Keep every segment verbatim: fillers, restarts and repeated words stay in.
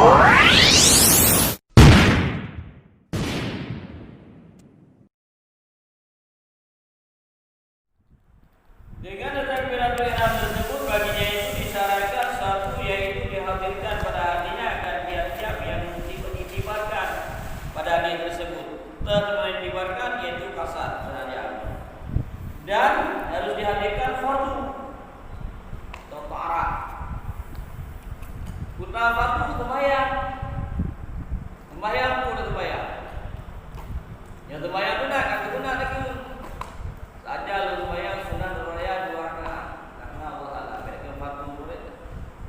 Dengan takbiratul ihram tersebut, baginya itu disyaratkan satu, yaitu dihadirkan pada hatinya akan tiap-tiap yang diiktibarkan pada niat tersebut. Telah diiktibarkan, yaitu kasad, sengaja. Dan harus dihadirkan fardu atau ta'arad. Putra fardu sembahyang. Sembahyang pun sembahyang. Nyang sembahyang sunat, ka sunat lagi. Saja lôn sembahyang sunat raya dua rakaat. Karena Allah Taala berikan fardu murid.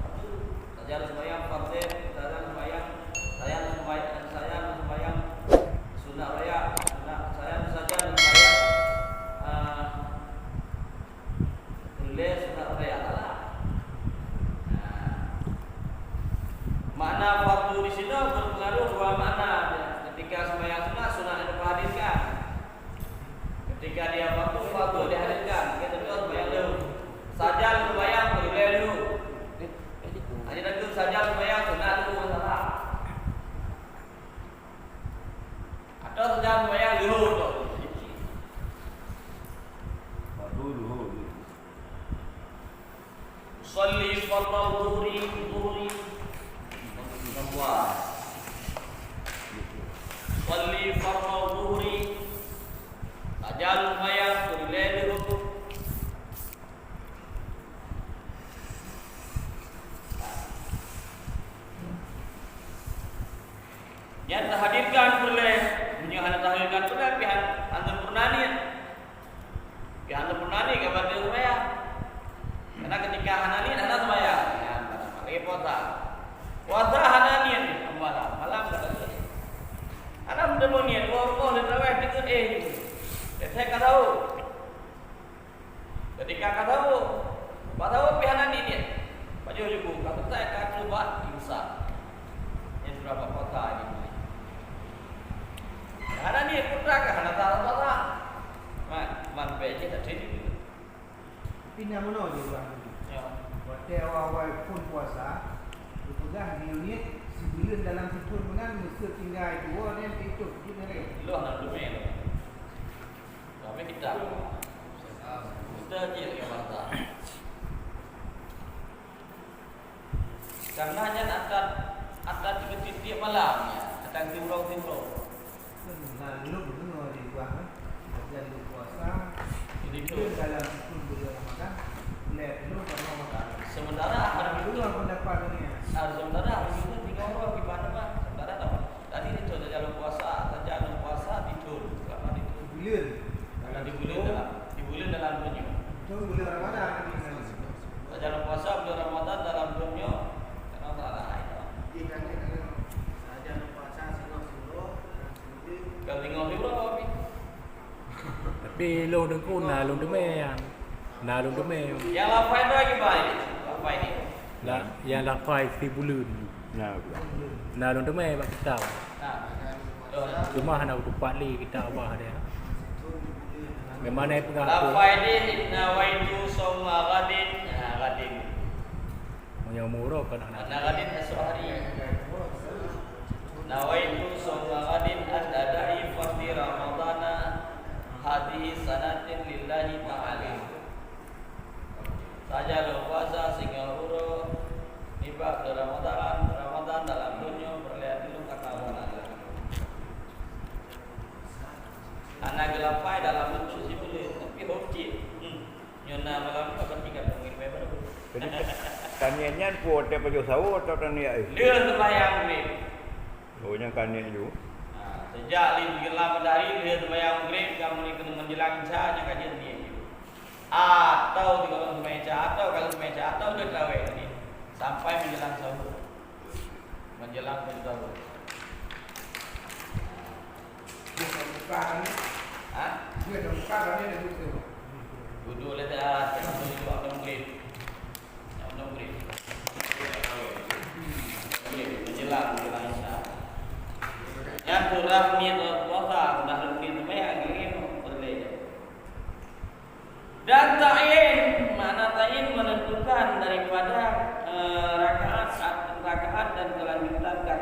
Fardu. Saja lôn sembahyang fardu, saja lôn sembahyang, saya lôn sembahyang, saya lôn sembahyang sunat raya, sunat, saya lôn saja lôn sembahyang, ah, peureulèe sunat raya lah. Nah, makna fardu di sinoe berpengaruh dua makna. Ketika sembahyang sunat, sunat diperhadirkan. Ketika dia fardu, fardu dihadirkan. Kita tu sembahyang dulu. Saja sembahyang peureulèe dulu. Hanya tentu saja sembahyang sunat dulu, salah. Atau saja sembahyang dulu tu. Fardu dulu. Usalli fardhu dhuhri, dhuhri. Usalli fardhu dhuhri. Saja sembahyang peureulèe dulu. Nyan tahadirkan peureulèe, meunyoe hana tahadirkan peureulèe, pih han, han sempurna niet. Pih han sempurna niet ka bateue seumayang. Karena ketika hana niet, hana seumayang. Nyan, lagèe puasa. Puasa hana niet, malam, malam ka bateue. Hana meuteumé niet, dua rukuk lheueh tarawèh, teukeut, eh, eh, saya ka tahu. Ketika ka saboh, bak saboh pih hana niet-niet. Pajoh jibu, ka seutai ka keubah imsak. Nyan surah bak puasa ini. Hana niet, putra ka hana taat puasa. Man, man bèk jih tak jadi. Tapi na meunoe jih ureueng tu. Ya. Watèe awai-awai phôn puasa, geupeugah jinoe niet sibuleuen dalam siphôn meunan meuseu tinggai tuwoe nyan teuitung, jeuet nyan lagèe. Loh na teumé. Tapi kita, kita je yang mata. Karena nyan akan, akan tiep-tiep malam, ya, akan timbrong-timbrong. Nah, dulu betul di luar, eh. Bagian di puasa, itu dalam sepuluh bulan Ramadan, leh dulu pada Ramadan. Sementara hari itu, pendapat dunia. Sementara hari itu tiga orang di mana, Pak? Sementara dapat. Tadi itu saja lôn puasa, saja lôn puasa tidur, selama tidur. Buleuen. Karena di buleuen dalam, di buleuen dalam donya. Itu buleuen Ramadan tadi kan. Saja lôn puasa buleuen Ramadan dalam donya, karena tak ada lain. Iya, kan, kan. Saja lôn puasa singoh siuroe, dalam sibuleuen. Kalau singoh siuroe, tapi. Tapi lôn deungoe na lôn teumé nyan. Na lôn teumé. Yang lafai tu lagi baik. Lafai ni. Lah, yang lafai sibuleuen. Nah, na lôn teumé bak kitab. Nah. Cuma hana kutupat lé kitab bah dia. Memang na peugah tu. Lafai ni, nawaitu shauma ghadin. Nah, ghadin. Meunyoe meuuroe kon hana. Hana ghadin esok hari. Nawaitu shauma ghadin an ada'i fardhi Ramadana hadhihi sanatin lillahi ta'ala. Saja lôn puasa singoh uroe nibak Ramadan, Ramadan dalam donya peureulèe lôn kata Allah Taala. Hana geulapai dalam bentuk sibuleuen, tapi hom cit. Hmm. Nyoe na malam nyoe berarti ka teungoh ribèe baru. Jadi, taniet nyan peue watèe pajoh sawoe atawa taniet, eh? Lheueh sembahyang Maghrib. Oh, nyan ka niet ju. Ha, sejak lheueh tenggelam matahari, lheueh sembahyang Maghrib, ka mulai keuneuk menjelang Isya, nyan ka jeuet niet ju. Atau sigohlom seumayang Isya, atau ka lheueh seumayang Isya, atau lheueh tarawèh tadi, sampai menjelang sahur. Menjelang sahur. Ha? Wudu lé dah, tengah tu juga Maghrib. Maghrib. Maghrib, menjelang, menjelang Isya. Nyan tu dah niet puasa, dah niet seumayang, lagi peureulèe. Dan ta'yin, makna ta'yin menentukan daripada, eh, rakaat, rakaat dan kelanjutan ka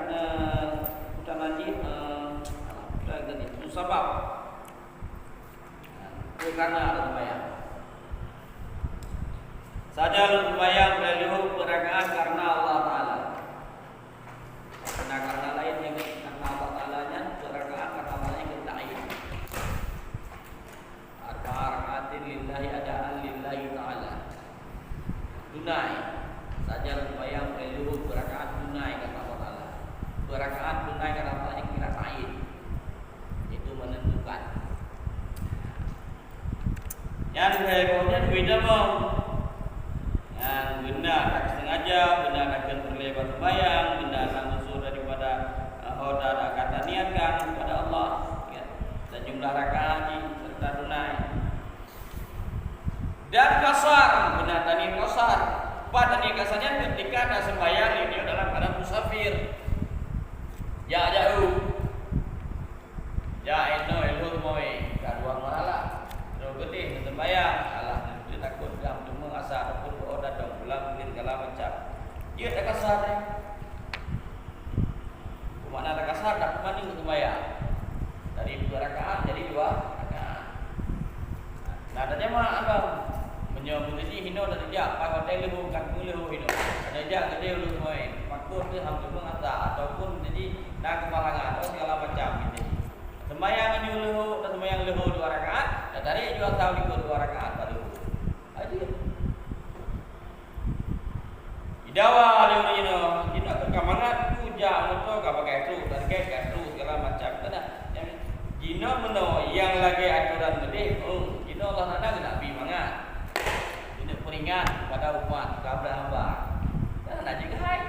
Karena ada sembahyang. Saja lôn sembahyang beuleuleuhô peuet rakaat karena Allah Taala. Karena, karena lain yang karena Allah Taala nyan, peuet rakaat karena Allah nyan keuh ta'yin. Arba'a raka'atin lillahi adaan lillahi ta'ala. Tunai. Saja lôn sembahyang beuleuleuhô peuet rakaat tunai karena Allah Taala. Peuet rakaat tunai karena Allah nyan kira ta'yin. Itu menentukan. Nyan lhèe boh nyan beda mong. Nyan beuna ka sengaja, beuna ka kheun peureulèe bak sembahyang, beuna ka unsur daripada, eh, ho ta-, ka taniatkan kepada Allah, ya. Dan jumlah rakaat jih serta tunai. Dan kasar, beuna taniat kasar. Pat taniat kasar nyan ketika na sembahyang nyoe dalam keadaan musafir. Jak jauh. Jak inoe lheueh moe, ka dua malam. Lheueh geudeh neuseumbahyang, alah, neutakot gam teuma asa ataupun beu-o datong, bulan buleuen segala macam. Jeuet takasar, eh. Makna takasar, dak mandi neuseumbahyang. Dari dua rakaat jadi dua rakaat. Nah, tajamaah abang. Meunyoe meuneuji hinoe tajak, pai watèe leuhô kan meuleuhô hinoe. Ada jak geude ulôn main. Pakon teuh hana teuma asa ataupun jadi na keupalangan atau segala macam gitu. Sembahyang nyoe leuhô, dan sembahyang leuhô dua rakaat, dan tarék jua asar likot dua rakaat baru. Aja. Idawa lé ureueng inong, inong ka mangat, kujak moto ka pakai truk, target ka truk, segala macam. Kan dah? Jinoe meunoe nyang lagèe atoran meudeh, oh, jinoe Allah Taala geuneuk bri mangat. Geuneuk peuringat kepada umat, kepada hamba. Kan dah jeuet hai.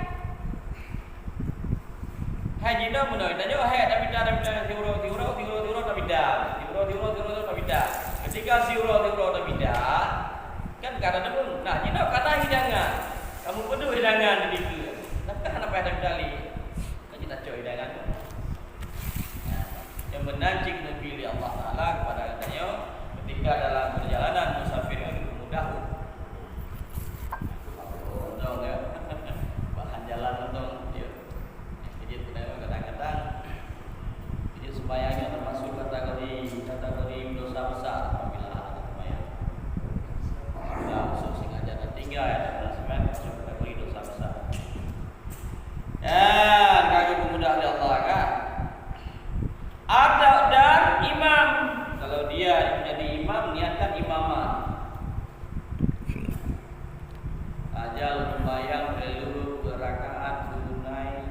Hai jinoe meunoe, tanyoe hai tamita, tamita, siuroe, siuroe, siuroe, siuroe tamita. Siuroe, siuroe, siuroe, siuroe tamita. Ketika siuroe, siuroe tamita, kan ka na deungon. Nah, jinoe ka na hidangan. Kamoe peuduek hidangan di dikeue. Tapi kan hana payah tamita lé. Kan jinoe tacok hidangan tu. Nah, nyang meunan cit neupi lé Allah Taala kepada geutanyoe ketika dalam perjalanan musafir nyoe dipeumudah. Untung, ya. Bahan jalan untung, ya. Jadi, kadang-kadang, jadi, sembahyang nyoe termasuk kategori, kategori dosa besar apabila ada sembahyang. Apabila unsur sengaja tertinggal, ya, dalam sembahyang termasuk kategori dosa besar. Dan kami pemudah oleh Allah, kan? Atau dan imam. Kalau dia jadi imam, niatkan imamah. Tajak lôn sembahyang beuleuleuhô peuet rakaat tunai.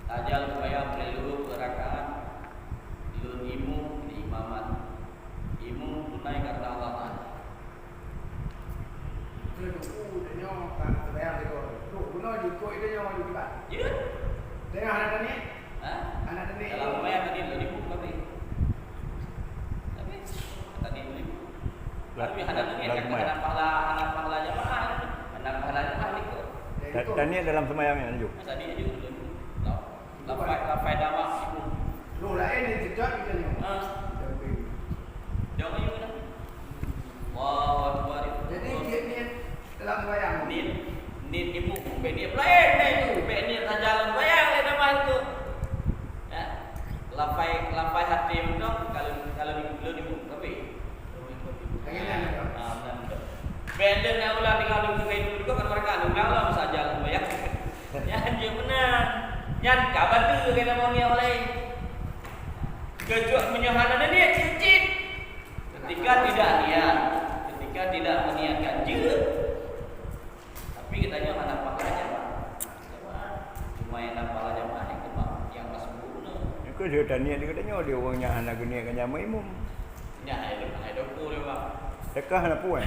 Tajak lôn sembahyang beuleuleuhô peuet rakaat. Lôn imum di imamat. Imum tunai karena Allah Taala. Keu duku tanyoe ka sembahyang sigoe. Duek bunoe jukôi tanyoe maju kiban. Ya. Tanyoe hana taniet? Ha? Hana taniet. Dalam sembahyang tadi lôn imum tapi. Tapi tadi lôn imum. La-, tapi hana taniet, la-, kan hana pahala, hana pahala jamaah. Hana pahala jamaah itu. Ta-, taniet dalam sembahyang nyan, Ju? Tadi Ju lôn imum. Lafai, lafai damak. Roh laén nyang seujat kita nyoe. Ha. Jangan yuk dah. Allahu Akbar. Jadi, niat-niat dalam sembahyang. Niat, niat imum. Bèk niat laén, nah, itu. Bèk niat saja dalam sembahyang, laén damak itu. Ya. Lafai, lafai hati mantong, kalau, kalau di, kalau di imum, tapi. Lagèe nyan, ya. Ah, benar, betul. Bèk niat nak ulang tinggal di muka itu, itu kan mereka ulang lah, saja dalam sembahyang. Nyan jeuet meunan. Nyan ka bateue keu namoe niat laén. Kecuali meunyoe hana niat cit-cit. Ketika tidak niat, ketika tidak meniatkan jeuet. Tapi geutanyoe hana pahala jamaah. Cuma nyang na pahala jamaah nyang keumah, nyang masbuk tu. Nyoe keuh jeuet taniat di geutanyoe, di ureueng nyang hana geuniat ngon nyang meuimum. Nyan hai, hai doku dia, Bang. Teuka hana puan.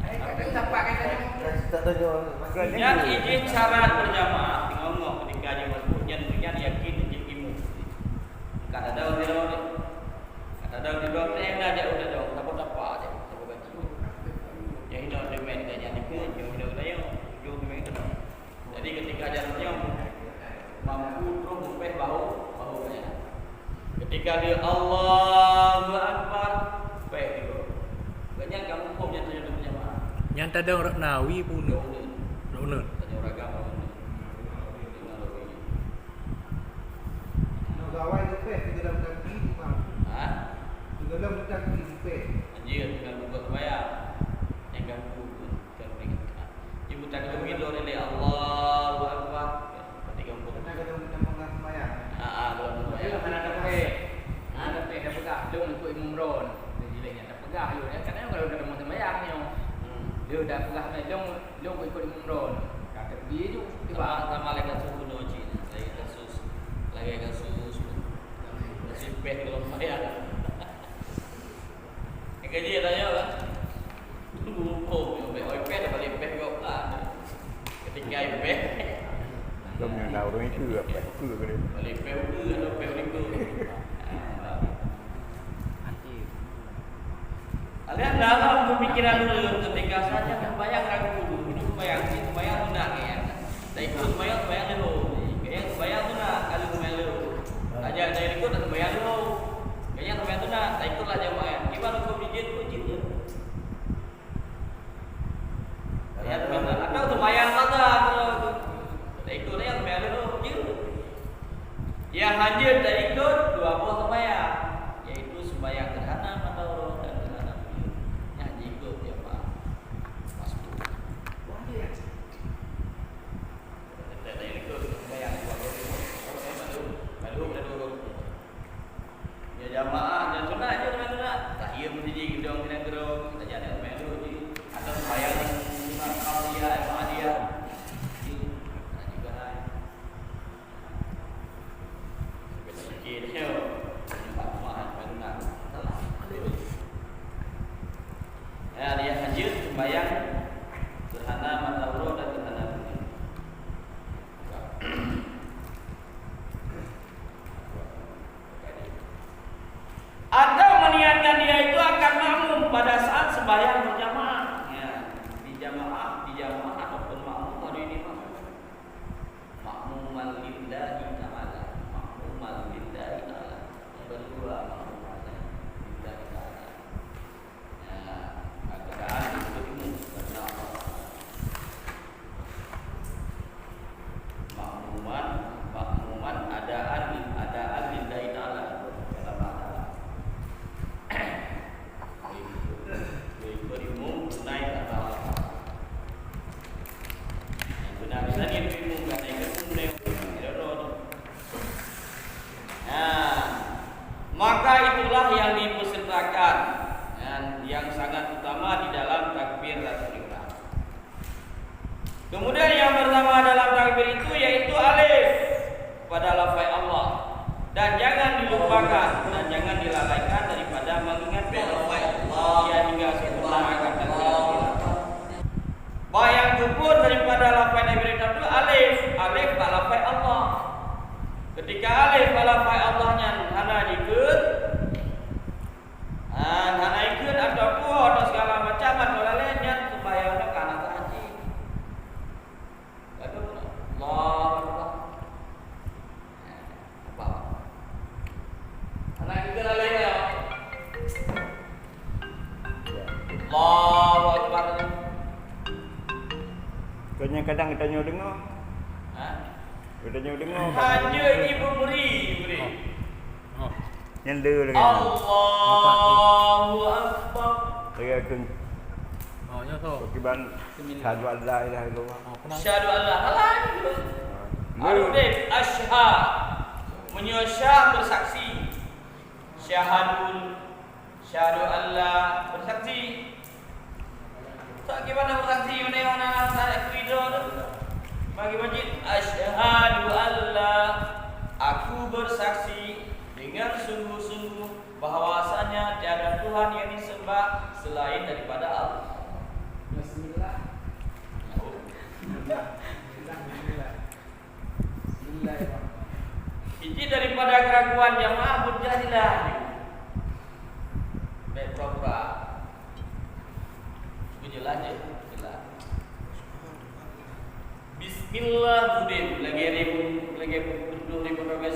Hai, kadang sapat kata nyoe. Nyan ijin syarat berjamaah, teungoh-ngoh ketika jih masbuk, nyan, nyan yakin jih imum. Kadang-kadang dia, kadang-kadang dia, dia nak jak udah jauh, sabar-sabar je, sabar gaji. Yang hina demen dah nyan ikut, yang hina gaya, ujung demen kena. Jadi, ketika jalan nyoe, mampu terus mupèh bahu, bahu nyan. Ketika dia Allahu Akbar, pèh juga. Banyak kamu hukum yang terjadi berjamaah. Nyan tadong rot Nawawi pun. Rot Uneun. Rot Uneun. Tanya orang agama Rot Uneun. Dengan Rot Uneun. Nyoe gawai leupeh teugohlom kaki imam. Ha? Teugohlom kaki leupeh. Anjir. Ke apa? Ke ke dia? Boleh P U ke atau P U likot? Kalian dalam pemikiran ulun ketika saja sembahyang ragu dulu, itu sembahyang, itu sembahyang sunat ya. Dah ikut sembahyang, sembahyang dulu. Kayaknya sembahyang sunat, kalau sembahyang dulu. Aja dah ikut, dah sembahyang dulu. Kayaknya sembahyang sunat, dah ikutlah jamaah. Gimana hukum jin tu? Jin tu. Ya, atau sembahyang qadha, kalau ikut yang sembahyang dulu, je. Yang hanjeuet taikot dua boh sembahyang, yaitu sembahyang gerhana matahari dan gerhana buleuen. Nyan jikot jamaah masbuk. Wah, dia. Kita taikot sembahyang dua boh, baru, baru, baru. Ya, jamaah, dan sunat je, sunat, sunat. Tahiyat meuseujid, idong keunan keudroe, tajak dan melu je. Atau sembahyang sunat qabliyah, ba'diyah. Ji, nah, juga hai. Sampai tak fikir dia. Nampak rumah, sunat, sunat. Salah. Ya, dia lanjut sembahyang gerhana matahari dan gerhana buleuen. Atau meniatkan dia itu akan makmum pada saat sembahyang berjamaah. Ya, di jamaah, di jamaah ataupun makmum, baru ini makmum. Makmuman lillahi ta'ala. Makmuman lillahi ta'ala. Yang kedua, makmuman lillahi ta'ala. Ya, keadaan itu ilmu karena Allah. Makmuman, makmuman adaan, adaan lillahi ta'ala, karena Allah Ta'ala. Berikut ilmu tunai karena Allah Ta'ala. Yang benar tadi ilmu karena itu tunai. Nah, maka itulah yang dipesertakan dan yang sangat utama di dalam takbiratul ihram. Kemudian yang pertama dalam takbir itu yaitu alif pada lafaz Allah, dan jangan dilupakan dan jangan dilalaikan daripada mengingat lafaz Allah yang hingga sempurna akan takbiratul ihram. Bah nyang peuphon daripada lafaz Nabi Ibrahim itu alif, alif bak lafaz Allah. Ketika alif bak lafaz Allah nyan hana jikheun, ha, hana jikheun atau tuho atau segala macam atau lalé, nyan sembahyang nyan ka hana sah cit. Lalu, Allahu Akbar. Apa? Anak kita lalai ya. Allahu Akbar. Kau nyang kadang geutanyoe deungoe. Ha? Geutanyoe deungoe. Hanya ibu beri, beri. Oh. Oh. Nyan le lagi. Allahu Akbar. Lagi aku. Oh, nyoe tu. Pakiban. Bismillah. Asyhadu an la ilaha illallah. Oh, kenapa? Asyhadu an la ilaha illallah. Baru deh, asyha. Meunyoe sya bersaksi. Syahadun. Asyhadu an la bersaksi. Tak gimana bersaksi, mana yang mana saya kuido tu. Bagi wajib, asyhadu an la, aku bersaksi dengan sungguh-sungguh bahwasanya tiada Tuhan yang disembah selain daripada Allah. Bismillah. Bismillah. Bismillah. Iji daripada keraguan jamaah hujjah jelas. Baik pura-pura. Cuba jelas je, jelas. Bismillah, Udin. Lagi ada, lagi ada, lagi ada.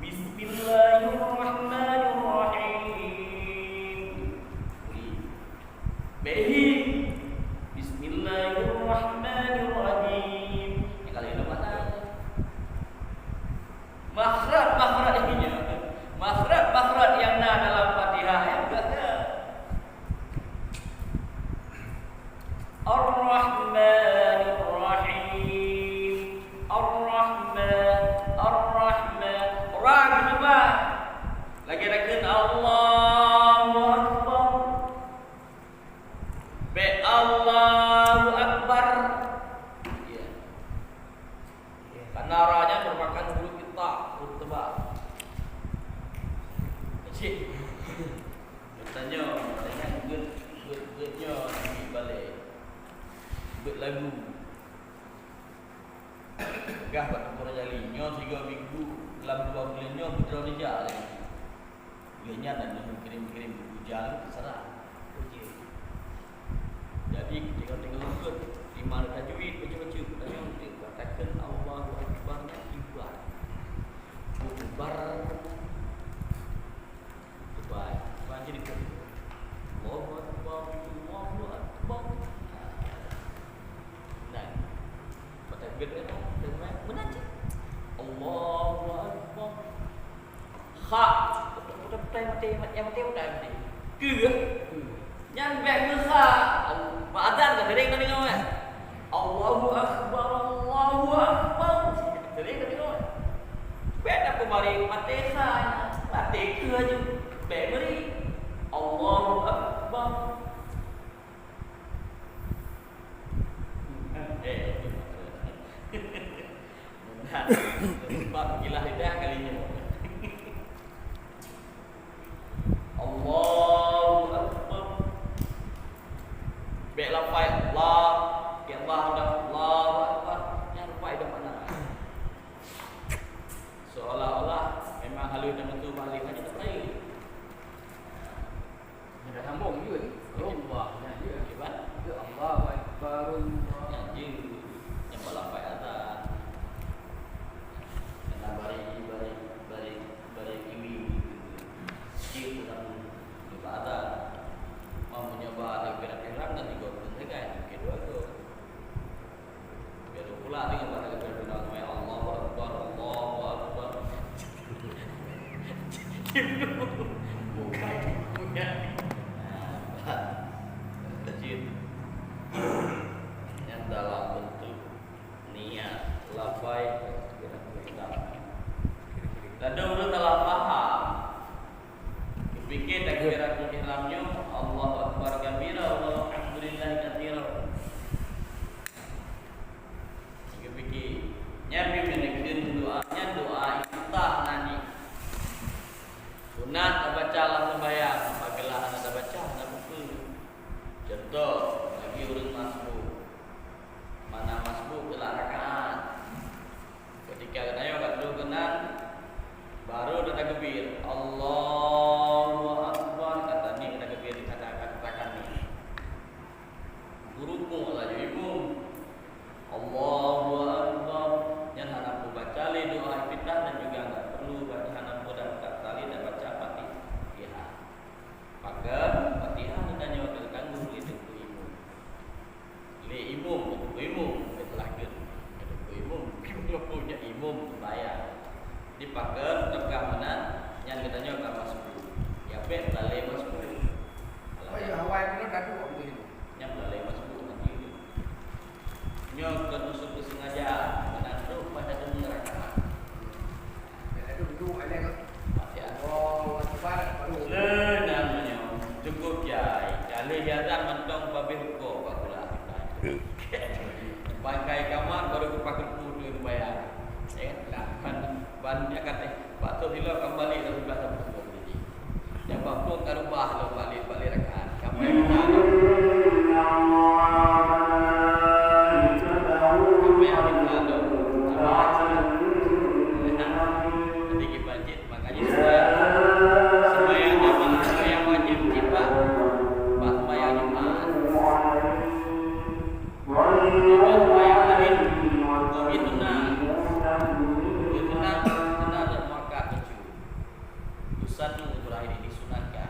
Bismillahirrahmanirrahim. Bèk hi. Bismillahirrahmanirrahim. Nyang ka lhèe lom makna. Makhraj, makhraj ingat. Makhraj, makhraj nyang na dalam Fatihah, ya, bukan ke? Ar-Rahmanirrahim. Ar-Rahman, Ar-Rahman. Ra geuteubah. Lagèe na kheun Allahu Akbar. Bèk Allahu Akbar. Ya. Karena ra nyan merupakan huruf iqta', huruf teuba. Cit. Geutanyoe, geutanyoe beuet, beuet, beuet nyoe, beuet balèe. Beuet lagu. Peugah bak Teungku Rajali. Sigoe minggu lam dua buleuen nyoe beudroe neujak lé. Lheueh nyan na lôn kirém-kirém buku jan, teuseurah. Uji. Jadi, tinggai-tinggai lôn kheun, lima tajwid, baca-baca, tanyoe katakan Allahu Akbar nyan kiban. Akbar. Kiban. Kiban jadi kheun. Allahu Akbar, Allahu Akbar. Nah. Mata geut, eh, meunan cit. Allahu Akbar. Kha. Betul-betul maté, maté, maté udah maté. Keu. Nyan bèk meuha. Bak azan ka sering ka deungoe, eh. Allahu Akbar, Allahu Akbar. Sering ka deungoe, eh. Bèk na peumari maté kha. Maté keu aju. Bèk meuri. Allahu Akbar. Eh, bak gila lidah kali nyoe. Allahu Akbar. Bèk lafai Allah, bèk Allah dah Allahu Akbar. Nyan lafai dah makna. Seolah-olah memang halus dan betul balik hanya tak percaya. Ada sambung juga ni. Allah, nah, ya. Kiban? Ya, Allahu Akbar, Allah. Nyan je. Nyang bak lafai azan. Kena bari, bari, bari, bari kiwi. Cik dalam bak azan. Mau mencoba takbiratul ihram dan tiga puluh tegai. Kedua tu. Biar pula dengan pada kata bilang, "Allahu Akbar, Allahu Akbar." Bukan punya. Nah, jin. Yang dalam bentuk niat, lafai, dan ureueng salah paham. Geupike takbiratul ihram nyoe, Allahu Akbar kabira, walhamdulillahi katsira. Geupike, nyan pih meunyoe kheun doa, nyan doa iftitah na nyan. Sunat tabaca lam sembahyang, apabila hana tabaca, hana buku. Contoh, bagi ureueng masbuk. Mana masbuk telah rakaat. Ketika geutanyoe ka troh keunan, baru tatakbir, "Allahu Akbar," ka tanik tatakbir, ka ta-, ka tatakan ni. Geurukuk laju imum, "Allahu Akbar." Nyan hana peubaca lé doa iftitah dan juga enggak perlu baca, hana peubaca, hana peubaca Fatihah. Pakon Fatihah geutanyoe ka geutanggung lé teungku imum. Lé imum, teungku imum, bèk salah kheun. Teungku imum, walaupun nyan imum sembahyang. Di pakon teuka meunan, nyan geutanyoe ka masbuk. Ya bèk lalé masbuk. Oh, ya, awai keunoe tadu waktu itu. Nyan lalé masbuk nanti. Nyoe keu usul peusengaja, meunan troh pada deungon rakaat. Allahu Akbar, baru. Lé, namanya cukup jai. Kali azan mantong pabeh uko bak gula. Pakai kamar baru kupakai kudu bayar. Eh, lah, ban, ban dia kata, "Pak tu bila kembali dari belakang pukul ni." Nyang bak phon ka rubah lom balik, balik rakaat. Sampai rakaat lom. Sampai rakaat lom. Jadi kiban cit, makanya sembahyang, sembahyang jamaah, sembahyang wajib cit bak, bak sembahyang Jumat. Kiban sembahyang laén, kok itu nah. Itu nah, itu nah, tak makan kecil. Yusannu, Ibrahim, disunatkan.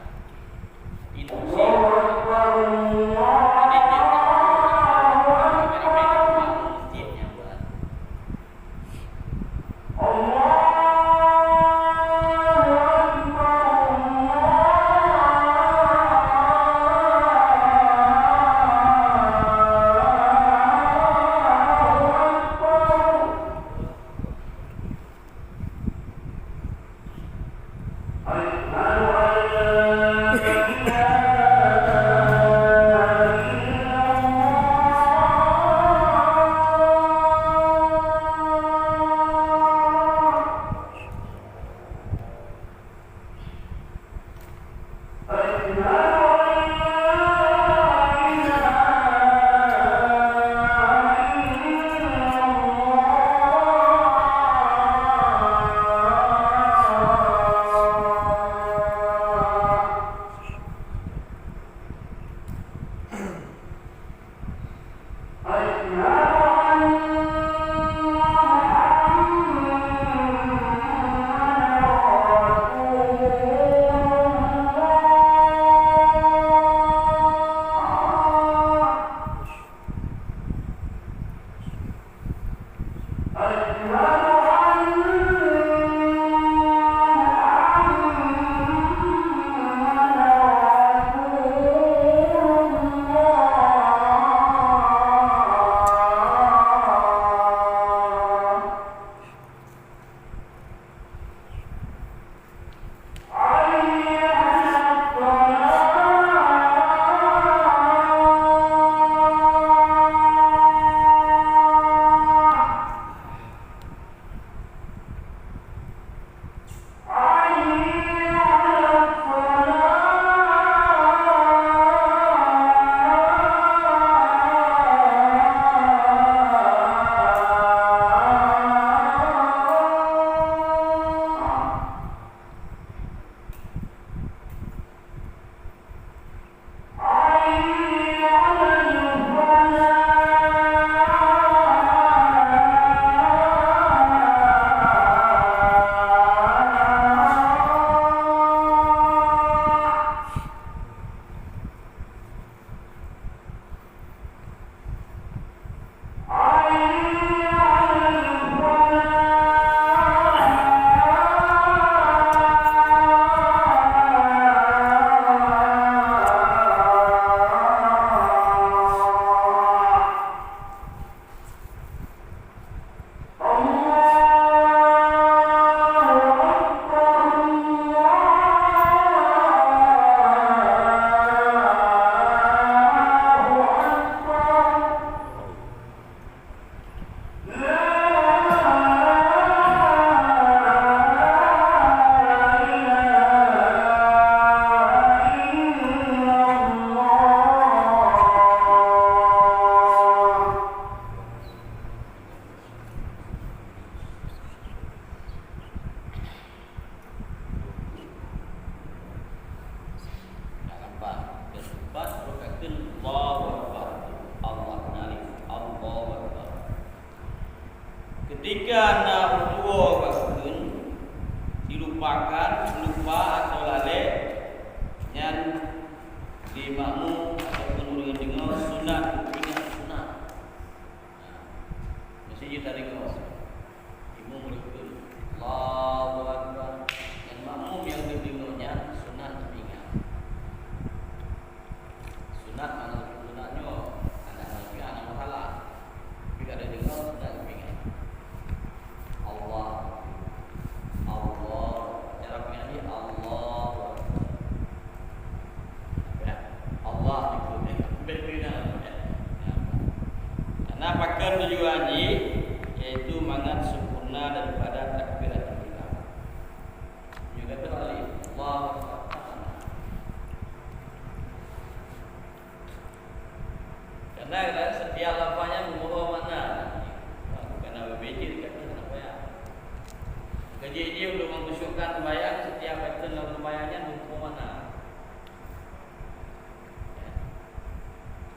Jadi, untuk mengkhusyukkan sembahyang, setiap action dalam sembahyang nyan hukum mana?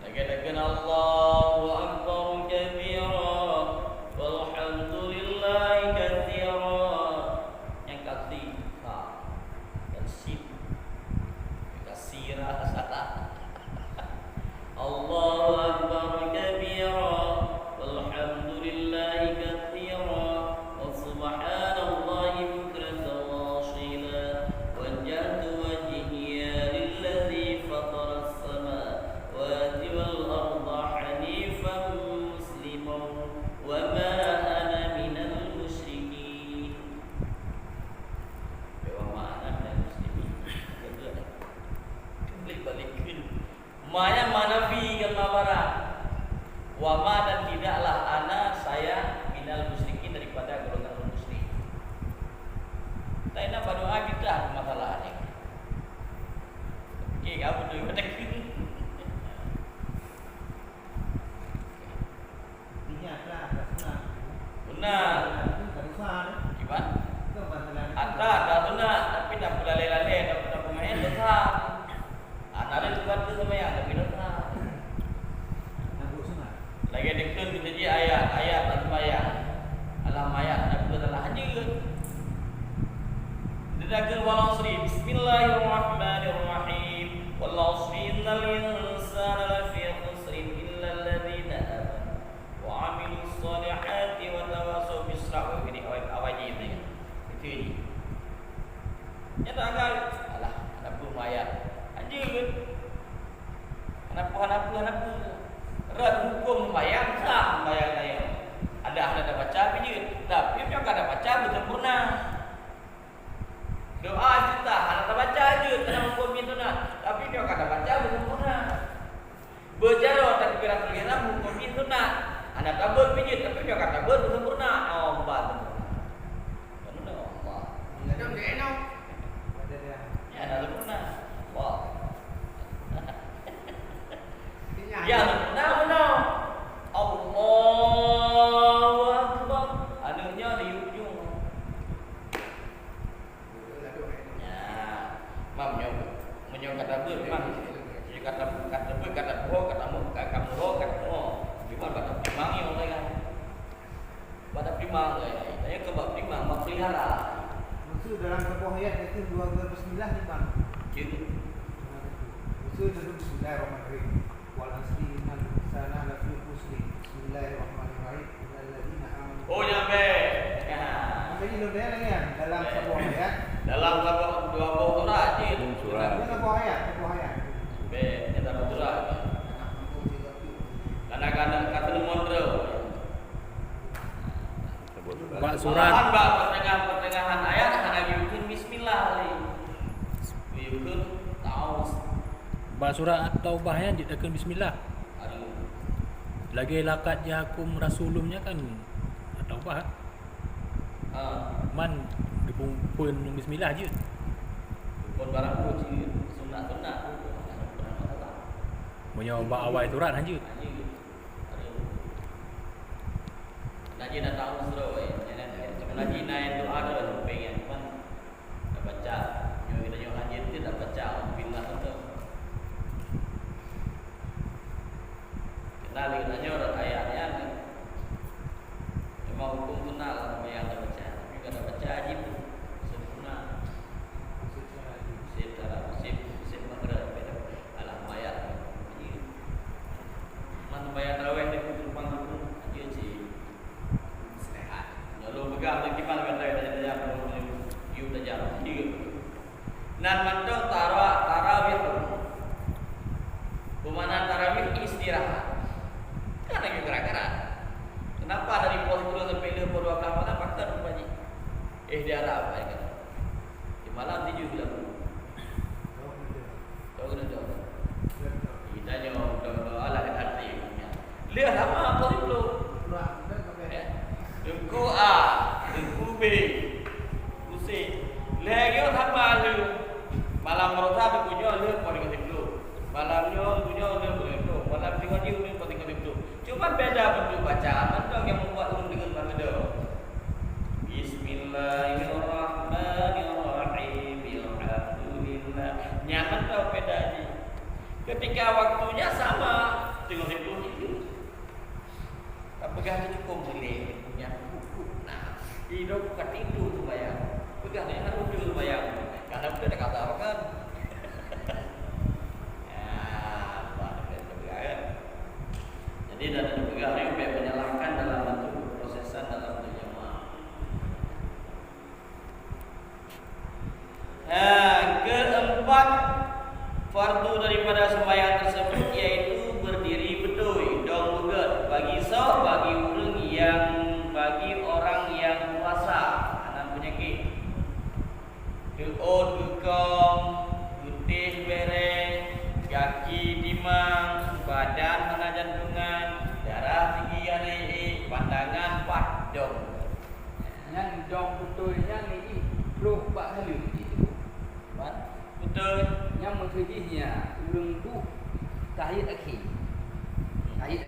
Lagèe takheun, "Allahu Akbar kabira, walhamdulillahi katsira." Nyang katsira, ha, dan sin. Katsira, salah. Allahu Akbar kabira, walhamdulillahi katsira, wa subhanallahi bukratan wa asila. Wajjahtu wajhiya lilladzi fataras samawati wal arda hanifan musliman wa ma ana minal musyrikin. Wa ma ana minal muslimin. Balik-balik. Ma nyan ma nafi ngon ma barang. Wa ma, dan tidaklah ana, saya, minal musyrikin, daripada golongan orang musyrik. Tapi na berdoa kita permasalahan ni. Okey, kamu tu kata. Beuna. Kiban? Ata, ata sunat, tapi tapeulalé-lalé, tapeumaén dosa. Ata lé buat tu seumayang, tapi dosa. Lagèe dikheun geutanyoe ayat, ayat lam seumayang. Alam ayat, tapeulalé hana jeuet. Didakheun wal asri, bismillahirrahmanirrahim. Wal asri innal insana lafi khusrin illa alladzina amanu wa amilus solihati wa tawasau bis sabri. Jadi awai, awai jih tadi. Itu je. Nyata agak, alah, hana peue mayat. Lanjut. Hana peue, hana peue, hana peue. Rot huköm sembahyang, sah sembahyang nyan. Ada hana tabaca pih jeuet. Tapi meunyoe ka tabaca, beusempurna. Doa istiftah hana tabaca jeuet, karena huköm jih sunat. Tapi meunyoe ka tabaca, beusempurna. Beujaroe takbiratul ihram huköm jih sunat. Hana tabeuet pih jeuet, tapi meunyoe ka tabeuet, beusempurna. Oh, bah sempurna. Beuna Allah. Kadang dia enong. Ya, hana sempurna. Wah. Ya, sempurna, beuna. Allahu Akbar. Aneuk nyoe di ujung. Ya. Mam nyoe, meunyoe ka tabeuet memang. Meunyoe ka tabeuet, ka tabeuet, ka tabeuet, ka tamuho, ka tamuho. Cuma bak tapeutimang nyoe, kan. Bak tapeutimang, eh. Tanya keu bak peutimang, bak peulihara. Maksud dalam saboh ayat itu dua kali bismillah ni, Bang? Cuma. Maksud itu bismillahirrahmanirrahim. Wal asri innal insana lafi khusrin. Bismillahirrahmanirrahim. Innal ladzina amanu. Oh, nyampe. Ya. Jadi, lo dah lagi kan? Dalam saboh ayat. Dalam saboh, dua boh surat je. Surat. Dua boh ayat, dua boh ayat. Be, kita boh surat. Karena, karena kata lemon terus. Sebut surat. Bak surat. Malahan bak pertengahan-pertengahan ayat hana geuyue kheun bismillah lé. Geuyue kheun ta'awuz. Bak surat At-Taubah nyan jeuet takheun bismillah. Aduh. Lagèe laqad ja'akum rasulun nyan kan At-Taubah. Ha. Man geupeu-, peuet bismillah jeuet. Peuet barang pun jeuet, sunat-sunat pun, pun hana pernah masalah. Meunyoe bak awai surat hana jeuet. Hana jeuet. Aduh. Najih na tahu surah, eh. Jangan, eh, sama najih na yang doa tu, kan, pengen, cuman tak baca. Nyoe kita nyoe hajat tu tak baca, alhamdulillah tu. Kenal kita nyoe ayat nyan. Memang hukum sunat lah, yang tak baca. Tapi kalau tak baca, wajib. Sempurna. Secara, se-, se-, maghrib, beda. Alah, bayar. Man bayar tarawih di rumah dulu, aja sih. Sehat. Lalu pegang lagi mal kata dia, dia, dia, dia, dia, dia. Nan mantong tara-, tarawih. Pemana tarawih istirahat. Kan lagi gerak-gerak. Kenapa dari pukul sepuluh sampai lima pukul dua belas malam, paksa rupa ni? Eh, dia Arab, kan? Di malam tujuh belas. Tahu kena tahu. Kita nyoe doa-doa lah kena hati. Lihat sama apa dulu. Eh, Teungku A, Teungku B, Teungku C. Lheuh nyoe sama lheuh. Malam rosa Teungku nyoe lheuh paling kesitu. Malam nyoe Teungku nyoe lheuh paling kesitu. Malam tiga nyoe lheuh paling kesitu. Cuma beda bentuk bacaan, mantong nyang membuat ulun deungon mata. Bismillah. Ketika waktunya sama, teungoh ribu itu. Tapeugah teuh cukôp boleh punya hukum. Nah, hidup bukan itu sembahyang. Peugah dia harus betul sembahyang. Karena betul dah kata kan. Ya, apa dia peugah kan? Jadi, dan peugah ni sampai menyalahkan dalam bentuk prosesan, dalam bentuk jamaah. Nah, keempat fardu daripada sembahyang tersebut yaitu berdiri beutôi, dong beugét, bagi soe, bagi ureuëng yang, bagi orang yang puasa, hana peunyakit. Teuôt geukong, geutéh béré, gaki timang, badan hana jantungan, darah tinggi hana ék, pandangan paih dong. Nyan dong beutôi nyan iék ploh bak saleuem jih. Beutôi. Nyang meukeujih nyan ureuëng duek tahiyat akhé.